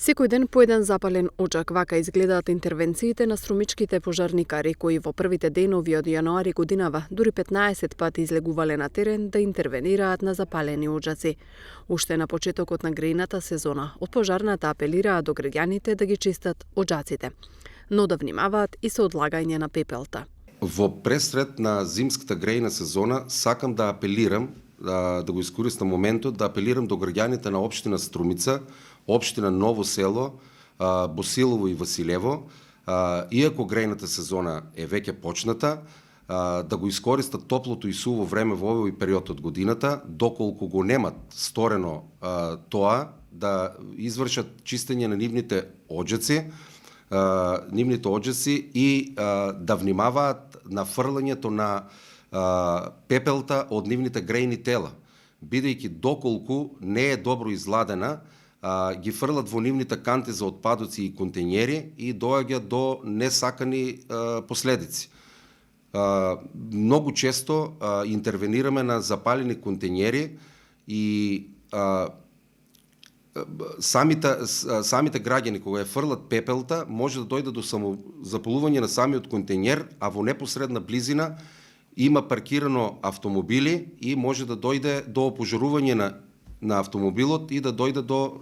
Секој ден по еден запален очак, вака изгледаат интервенциите на струмичките пожарникари, кои во првите денови од јануари годинава дури 15 пати излегувале на терен да интервенираат на запалени очаци. Уште на почетокот на грејната сезона, од пожарната апелираат до граѓаните да ги чистат очаците, но да внимаваат и со одлагање на пепелта. Во пресред на зимската грејна сезона сакам да апелирам, да го искористам моментот, да апелирам до граѓаните на општина Струмица, општина Ново село, Босилово и Василево, иако грејната сезона е веќе почната, да го искористат топлото и суво време во овој период од годината, доколку го немат сторено тоа, да извршат чистење на нивните оџаци, и да внимаваат на фрлањето на пепелта од нивните грејни тела, бидејќи доколку не е добро изладена, ги фрлат во нивните канти за отпадоци и контењери и доаѓа до несакани последици. Многу често интервенираме на запалени контењери и самите граѓани кога ја фрлат пепелта може да дојде до самозапалување на самиот контењер, а во непосредна близина има паркирано автомобили и може да дојде до опожарување на автомобилот и да дојде до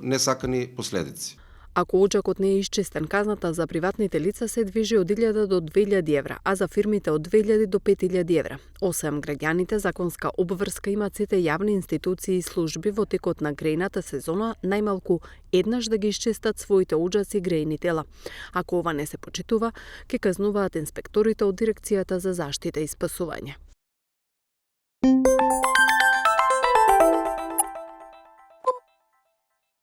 несакани последици. Ако очакот не е исчистен, казната за приватните лица се движи од 1000 до 2000 евра, а за фирмите од 2000 до 5000 евра. Освен граѓаните, законска обврска имаат сите јавни институции и служби во текот на грејната сезона најмалку еднаш да ги исчистат своите оџаци и грејни тела. Ако ова не се почитува, ќе казнуваат инспекторите од Дирекцијата за заштита и спасување.